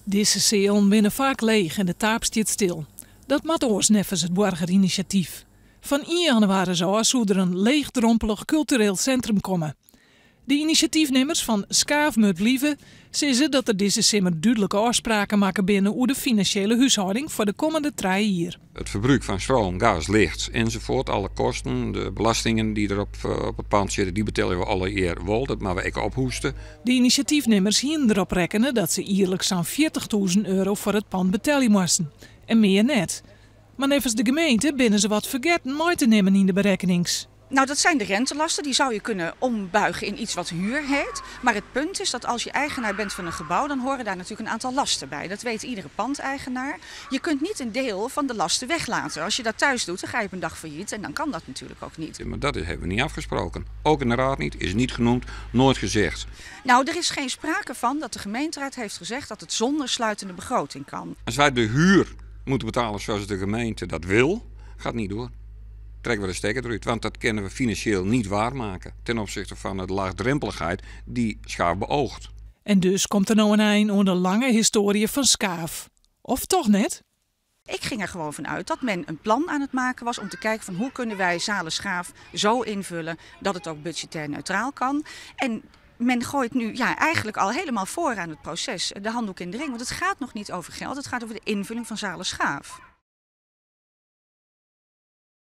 Dizze sealen binne faak leech en de taap stiet stil. Dat moat oars neffens it boargerinisjatyf. Fan ien jannewaris ôf soe der in leechdrompelich kultureel sintrum komme. De inisjatyfnimmers fan Skaaf Mut Blive sizze dat der dizze simmer dúdlike ôfspraken makke binne oer de finansjele húshâlding foar de kommende 3 jier. Het verbruik van stroom, gas, licht enzovoort, alle kosten, de belastingen die er op het pand zitten, die betalen we alle jaar wel. Dat moatte we ek ophoeste. De inisjatyfnimmers hiene derop rekkene dat se jierliks sa'n €40.000 foar it pand betelje moasten. En mear net. Mar neffens de gemeente binne se wat fergetten mei te nimmen yn de berekkenings. Nou, dat zijn de rentelasten. Die zou je kunnen ombuigen in iets wat huur heet. Maar het punt is dat als je eigenaar bent van een gebouw, dan horen daar natuurlijk een aantal lasten bij. Dat weet iedere pandeigenaar. Je kunt niet een deel van de lasten weglaten. Als je dat thuis doet, dan ga je op een dag failliet en dan kan dat natuurlijk ook niet. Maar dat hebben we niet afgesproken. Ook in de raad niet, is niet genoemd, nooit gezegd. Nou, er is geen sprake van dat de gemeenteraad heeft gezegd dat het zonder sluitende begroting kan. Als wij de huur moeten betalen zoals de gemeente dat wil, gaat niet door. Trekken we de stekker eruit, want dat kunnen we financieel niet waarmaken ten opzichte van de laagdrempeligheid die Skaaf beoogt. En dus komt der no in ein oan de lange histoarje fan Skaaf. Of toch net? Ik ging er gewoon vanuit dat men een plan aan het maken was om te kijken van hoe kunnen wij zalen Schaaf zo invullen dat het ook budgetair neutraal kan. En men gooit nu, ja, eigenlijk al helemaal voor aan het proces de handdoek in de ring. Want het gaat nog niet over geld, het gaat over de invulling van zalen Schaaf.